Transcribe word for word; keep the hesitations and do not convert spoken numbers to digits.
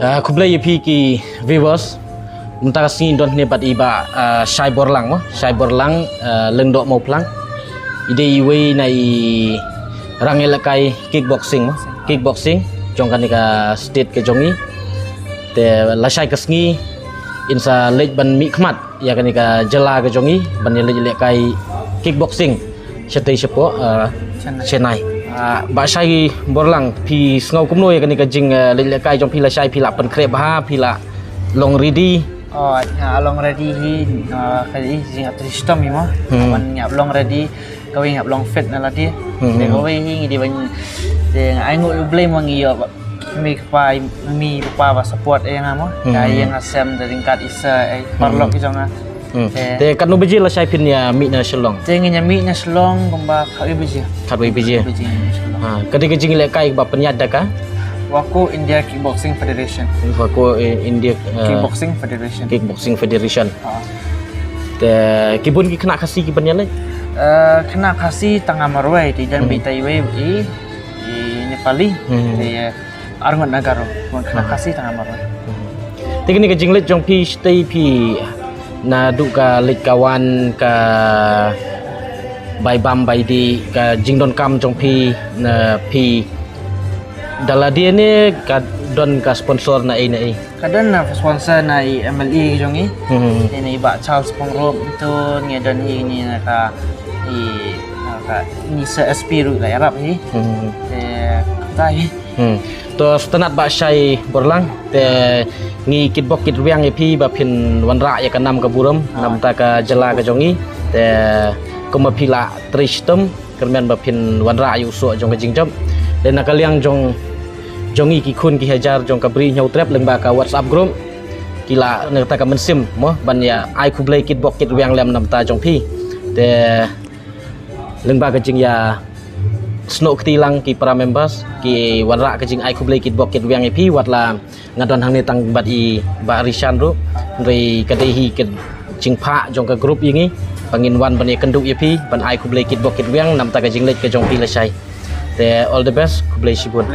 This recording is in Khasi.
Ah, khublei ïa phi ki viewers. Mynta ka sngi don hangne bad i Bah, ah, Shai Borlang mo, Shai Borlang, ah, Lyngdoh Mawphlang. I dei iwei na i rangïalehkai kickboxing mo, kickboxing jong kane ka state ka jong i. Te lashai ka sngi in sa leit ban mihkhmat ïa kane ka jylla ka jong i ban ïaleit lehkai kickboxing shatei shapoh, ah, Chennai. Chennai. Ah, Bah Shai Borlang, phi sngew kumno ïa kane ka jing, ah, leit lehkai jong phi lashai, phi la pynkhreh bha, phi la long ready? Oh, nga long ready hi, ah, ka i jing ap tri shitom hi mo. Hmm. Wan nga long ready, kawei nga long fit na lade. Hmm. Te kawei hi ngi dei ban, te nga ai nguh U Blei mo ngi ïoh ba mi kpa, mi kpa ba support ïa nga mo. Hmm. Ka ïa nga sem da ryngkat i sa, eh, paralok ki jong nga. Hmm. Te katno baje lashai phin ïa mih na Shillong? Te ngin ïa mih na Shillong kumba khatwei baje. Khatwei baje. Baje na Shillong. Ha, ka dei ka jinglehkai ba pynïaid da ka? Waco India Kickboxing Federation. Waco, eh, India, eh, Kickboxing Federation. Kickboxing Federation. Ha. Te ki bun ki khynnah Khasi ki ban ïaleit? Eh, khynnah Khasi tang nga marwei, te don, hmm, beit iwei i, i Nepali. Hmm. Te, eh, arngut Nagaro, bun khynnah, hmm, Khasi tang nga marwei. Hmm. Te kane ka jingleit jong phi shatei phi naduh ka leit ka wan, ka bai bam bai dih, ka jingdonkam jong phi, na phi da lade ne ka don ka sponsor na ei na ei? Ka don na sponsor na i M L A jong i. Hmm. Ïa i Bah Charles Pyngrope, to ngi don hi ni na ka, i, na ka ni sa S P ruh la ïarap hi. Hmm. Te kata hi. Hmm. To sngewtynnat Bah Shai Borlang, te ngi kitbok kitrwiang ïa phi ba phin wanrah ïa ka nam ka burom, ah, na bynta ka jylla ka jong i. Te kumba phi la trei shitom, kyrmen ba phin wanrah ïa u soh jong ka jingjop. Te na ka liang jong, jong i ki khun ki hajar jong ka Bri Hynñiewtrep lyngba ka WhatsApp group, ki la na kata ka mynsiem mo ban ïa ai khublei kitbok kitrwiang lem na bynta jong phi. Te lyngba ka jingïa snoh kti lang ki para members ki wanrah ka jingai khublei kitbok kitrwiang ïa phi, wat la nga don hangne tang bad i Bah Rishan ruh, hynrei ka dei hi ka jingphah jong ka group ïa ngi ba ngin wan ban ïakynduh ïa phi ban ai khublei kitbok kitrwiang na bynta ka jingleit ka jong phi lashai. Te all the best, khublei shibun.